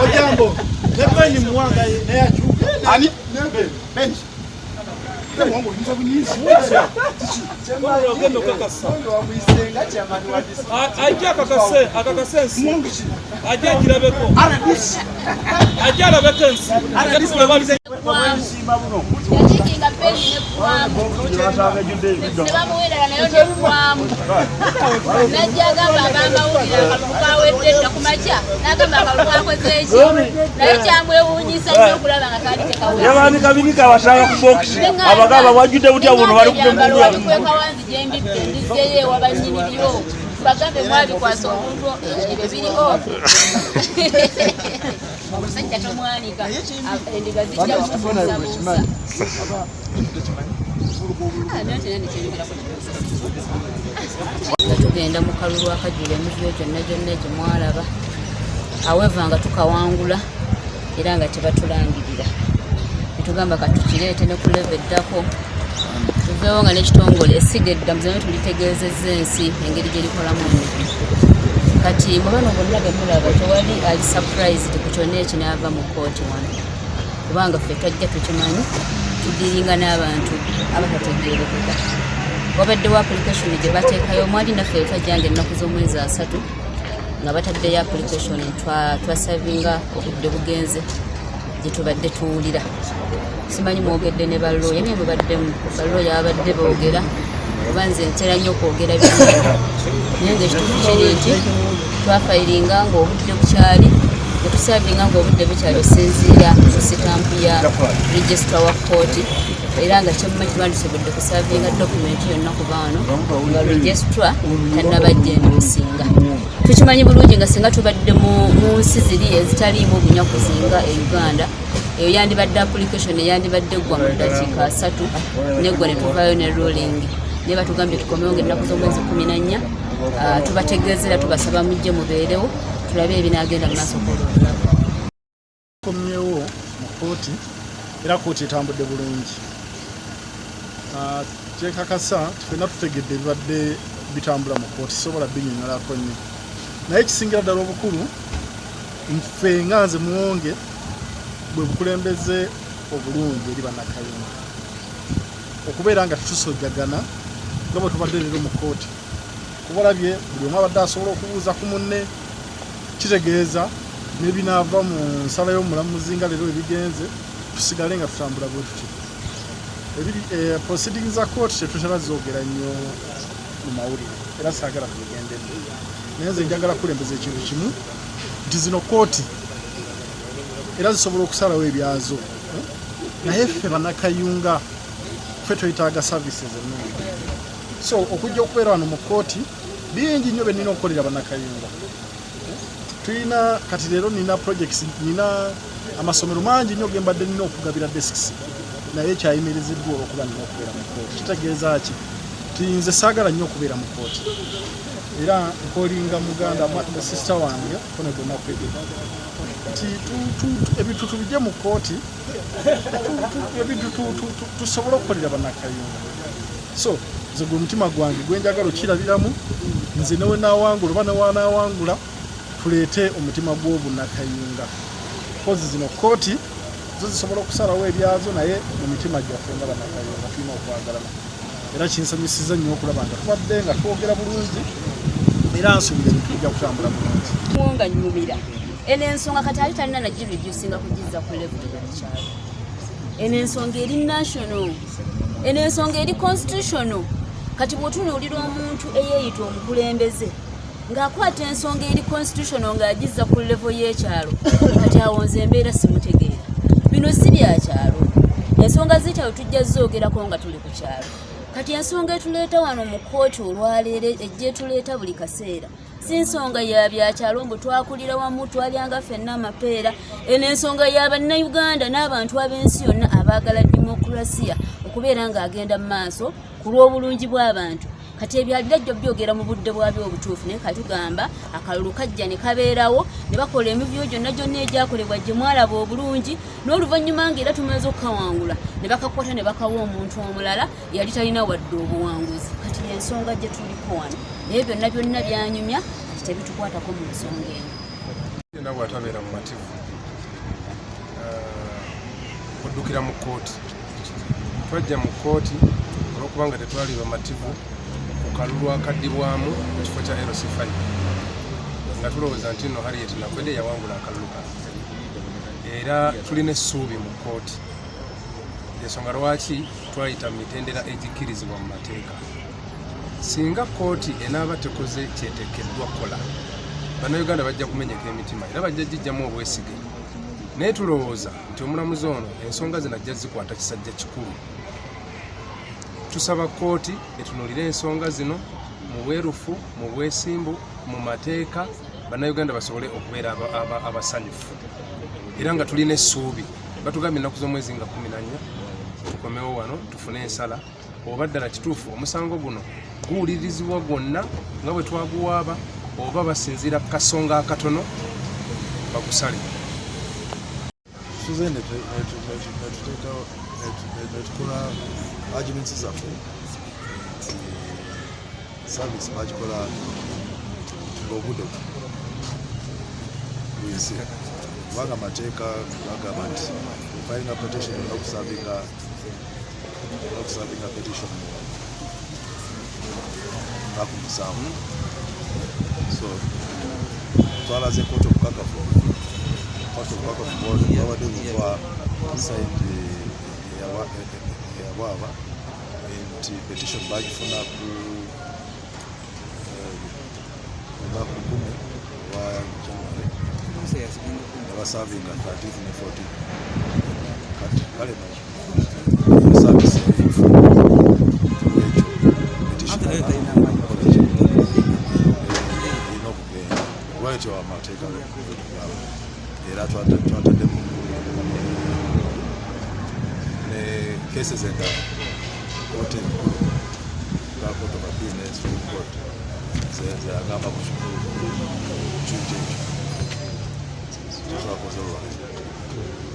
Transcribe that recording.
Ojambo. Ne Muwanga naye akyuka. Ani? Ben. Ajja akakase akakase ensi ajja agirabeko ajja alabeko ensi Yakikinga peni neggwamu nebamuweerera nayo neggwamu najja agamba abamawulire akalulu kawedde dda ku makya n'agamba akalulu kakoze eki naye kyamwewuunyisa nnyo okulaba nga kaali tekawedde binika abasanga ku bokisi abagamba wajjudde butya buno bali kubekweka wanzi gye mbibbe mbizzeyo ewa bannyini byo bagambe mwabikwasa omuntu ebyo biri off omusajja tomwanika endiga zijja kubuusabuusa. Nga tugenda mu kalulu akajjula emivuyo gyonna gyonna gye mwalaba, however nga tukawangula era nga tebatulangirira, netugamba katukireete ne ku level eddako tuveewo nga n'ekitongole essiga eddamuzi naye tulitegeezezza ensi engeri gye likolamu emirimu. Kati mu bano bonna be mulaba tewali ali surprised ku kyonna ekinaava mu kkooti wano, kubanga ffe twajja tukimanyi tudiringa n'abantu abatategeerekeka. Wabaddewo application gye bateekayo mwali naffe twajjanga ennaku z'omwezi 30 nga bataddeyo application, twasavinga obudde bugenze gye tubadde tuwulira. Simanyi mwogedde ne balooya, naye mubaddemu balooya babadde boogera, oba nze ntera nnyo okwogera bino, naye nga ekituufu kiri nti twafayiringa ng'obudde bukyali, netusavinga ng'obudde bukyali osinziira ku sitampu ya registrar wa kooti, era nga kyemuma kibandisobodde kusavinga dokumenti yonna ku baano nga registrar tannabajja endosinga. Tukimanyi bulungi nga singa tubadde mu nsi ziri ezitaliimu obunyakuzi nga e Uganda, eyo yandibadde application eyandibadde eggwa mu ddakiika 30 neggwa ne tuvaayo ne ruling. Naye batugambye tukomewo nga ennaku z'omwezi 14, tubategeeza era tubasaba mujje mubeerewo tulabe ebinaagenda mu maaso kwolwolunaku. Komyewo mu kkooti era kkooti etambudde bulungi. Kyekakasa ffenna tutegedde ebibadde bitambula mu kkooti, sobola binyonyolako nnyo, naye ekisingira ddala obukulu nfe nga nze Muwonge bwe bukulembeze obulungi eri Bannakayunga okubeera nga tetusojjagana nga bwe tubadde leero mu kkooti, kuba olabye buli omu abadde asobola okubuuza ku munne. Kitegeeza n'ebinaava mu nsala y'omulamuzi nga leero ebigenze tusigale nga tutambula bwe tutyo. Ebiri proceedings za court tetutera zoogera nnyo mu mawulire era saagala tubigendemu, naye nze njagala kukulembeza ekintu kimu nti zino kooti era zisobola okusalawo ebyazo, naye ffe Bannakayunga ffe twetaaga services ennungi. So okujja okubeera wano mu kooti, bingi nnyo bye nnina okukolera Bannakayunga. Tulina kati leero nina projects, nina amasomero mangi nnyo ge mbadde nina okugabira desks, naye kyayimiriziddwa olwokuba nina okubeera mu kooti. Kitegeeza ki? Ti nze saagala nnyo okubeera mu kooti, era nkolinga muganda sister wange Honorable Nakwedde nti ebintu tubijje mu kooti, ebintu tusobole okukolera Bannakayunga. So nze gwe omutima gwange gwenjagala okirabiramu, nze newe nawangula oba newanawangula, tuleete omutima gw'obunakayunga kozi zino kooti zo zisobola okusalawo ebyazo, naye mu mitima gyaffe nga Bannakayunga tulina okwagalana. Era kinsanyusiza nnyo okulaba nga tubadde nga twogera bulungi, era nsuubira ebintu bijja kutambula bulungi. Nga nyumira eno ensonga kati ali talina nagireducinga kugizza ku level yakyalo. Eno ensonga eri national, eno ensonga eri constitutional. Kati bw'otunuulira omuntu eyeeyita omukulembeze ng'akwata ensonga eri constitutional ng'agizza ku level y'ekyalo, kati awo nze embeera simutegeera. Bino si byakyalo, ensonga z'ekyalo tujja zoogerako nga tuli ku kyalo. Kati ensonga etuleeta wano mu kkooti olwaleero, ejja etuleeta buli kaseera, si nsonga ya byakyalo mbu twakulira wamu twalyanga ffenna amapeera. Eno ensonga ya Bannayuganda n'abantu ab'ensi yonna abaagala demokurasiya okubeera ng'agenda mu maaso ku lw'obulungi bw'abantu. Kati ebyalirajjo byogera mu budde bwabyo obutuufu, naye katugamba akalulu kajja ne kabeerawo ne bakola emivuyo gyonna gyonna egyakolebwa gye mwalaba obulungi, n'oluvannyuma ng'era tumaze okukawangula ne bakakwata ne bakawa omuntu omulala yali talina wadde obuwanguzi. Kati y'ensonga gye tuliko wano, naye byonna byonna byanyumya kati tebitukwatako mu nsonga eno. Yenna bw'atabeera mumativu oddukira mu kkooti. Twajja mu kkooti olw'okubanga tetwali bamativu ku kalulu akaddibwamu mu kifo kya LC5, nga tulowooza nti nno Harriet Nakwedde yawangula akalulu kano, era tulina essuubi mu kkooti. Ensonga lwaki twayita mu mitendera egikkirizibwa mu mateeka, singa kkooti enaaba tekoze kyeteekeddwa kukola, Bannayuganda bajja kumenyeka emitima era bajja gijjamu obwesige. Naye tulowooza nti omulamuzi ono ensonga zino ajja zikwata kisajja kikulu. Tusaba kkooti etunuulire ensonga zino mu bwerufu, mu bwesimbu, mu mateeka, Bannayuganda basobole okubeera abasanyufu. Era nga tulina essuubi, batugambye ennaku z'omwezi nga 14 tukomewo wano tufune ensala oba ddala kituufu omusango guno guwulirizibwa gwonna nga bwe twaguwaaba, oba basinziira ku kasonga akatono bagusale. Tuze netuteekawo netukola arguments zaffe nti service bagikola ng'obudde buyise, kubanga amateeka gagamba nti ofilinga petition olina okuservinga petition mu nnaku 7. So twalaze kooti obukakafu bwabadde buva side eyawaaba nti petition bagifuna ku lunaku 10 olwa January ne baservinga 13 ne 14. Kati kale no service ekyo petition erina okugenda lwekyo amateeka era twataddemu ne cases endala, kooti enkulu nga Court of Appeal ne Supreme Court zeyagamba ku kintu ekyo twakoze olwaleero.